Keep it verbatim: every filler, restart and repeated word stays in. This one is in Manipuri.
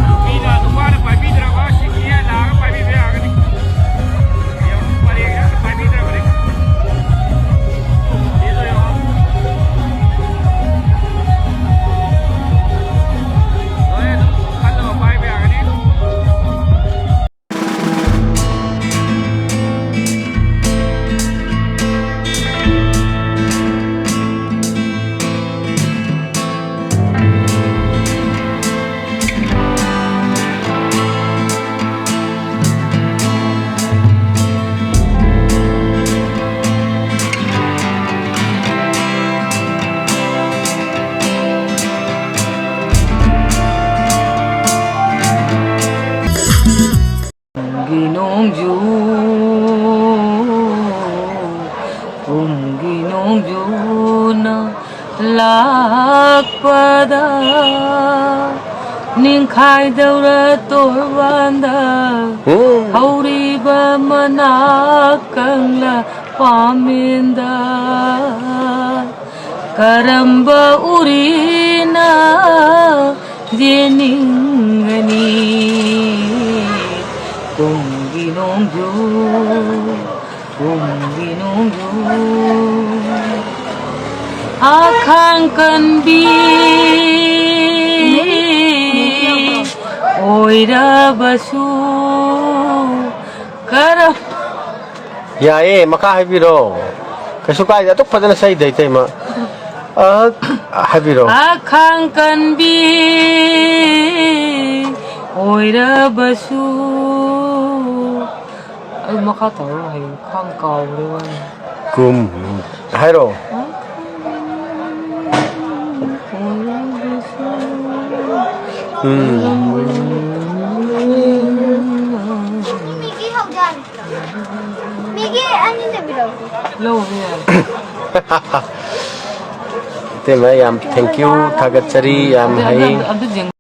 ꯅꯨꯄꯤꯅ ꯅꯨꯄꯥꯅ ꯄꯥꯏꯕꯤꯗ꯭ꯔꯕ ꯁꯤꯡꯁꯦ ꯂꯥꯛꯑꯒ ꯄꯥꯏꯕꯤꯕ ꯌꯥꯒꯅꯤ꯫ ꯌꯦꯡꯉꯨ, ꯄꯔꯦꯡꯁꯦ ꯑꯝꯇ ꯄꯥꯏꯕꯤꯗ꯭ꯔꯕꯅꯤ꯫ ꯁꯤꯁꯨ ꯌꯦꯡꯉꯣ꯫ ꯂꯣꯏ ꯑꯗꯨꯝ ꯈꯜꯂꯒ ꯄꯥꯏꯕ ꯌꯥꯒꯅꯤ꯫ ꯀꯨꯝꯒꯤ ꯅꯣꯡꯖꯨ, ꯀꯨꯝꯒꯤ ꯅꯣꯡꯖꯨꯅ ꯂꯥꯛꯄꯗ ꯅꯤꯡꯈꯥꯏꯗꯧꯔ ꯇꯣꯔꯕꯥꯟꯗ ꯎꯝ꯫ ꯍꯧꯔꯤꯕ ꯃꯅꯥ ꯀꯪꯂꯥ ꯄꯥꯃꯦꯟꯗ ꯀꯔꯝꯕ ꯎꯔꯤꯅ ꯌꯦꯡꯅꯤꯡꯒꯅꯤ? ꯀꯨꯝꯒꯤ ꯅꯣꯡꯖꯨ, ꯀꯨꯝꯒꯤ ꯅꯣꯡꯖꯨ꯫ ꯑꯈꯥꯡ ꯀꯟꯕꯤ ꯑꯣꯏꯔꯕꯁꯨ ꯀꯔꯝ ꯌꯥꯏꯌꯦ, ꯃꯈꯥ ꯍꯥꯏꯕꯤꯔꯣ꯫ ꯀꯩꯁꯨ ꯀꯥꯏꯗꯦ, ꯑꯗꯨꯛ ꯐꯖꯅ ꯁꯛꯏꯗ, ꯏꯇꯩꯃ꯫ ꯑ, ꯍꯥꯏꯕꯤꯔꯣ꯫ ꯑꯈꯥꯡ ꯀꯟꯕꯤ ꯑꯣꯏꯔꯕꯁꯨ꯫ ꯑꯩ ꯃꯈꯥ ꯇꯧꯔꯣ, ꯍꯌꯦꯡ ꯈꯥꯡ ꯀꯥꯎꯔꯦ ꯋꯥꯅꯤ꯫ ꯀꯨꯝ꯫ ꯍꯥꯏꯔꯣ꯫ ꯑꯣꯏꯔꯕꯁꯨ꯫ ꯎꯝ꯫ ꯂꯧꯔꯦ ꯌꯥꯔꯦ꯫ ꯏꯇꯩꯃ ꯌꯥꯝ thank you, ꯊꯥꯒꯠꯆꯔꯤ, ꯌꯥꯝ ꯍꯩ꯫ ꯑꯗꯨ ꯌꯦꯡ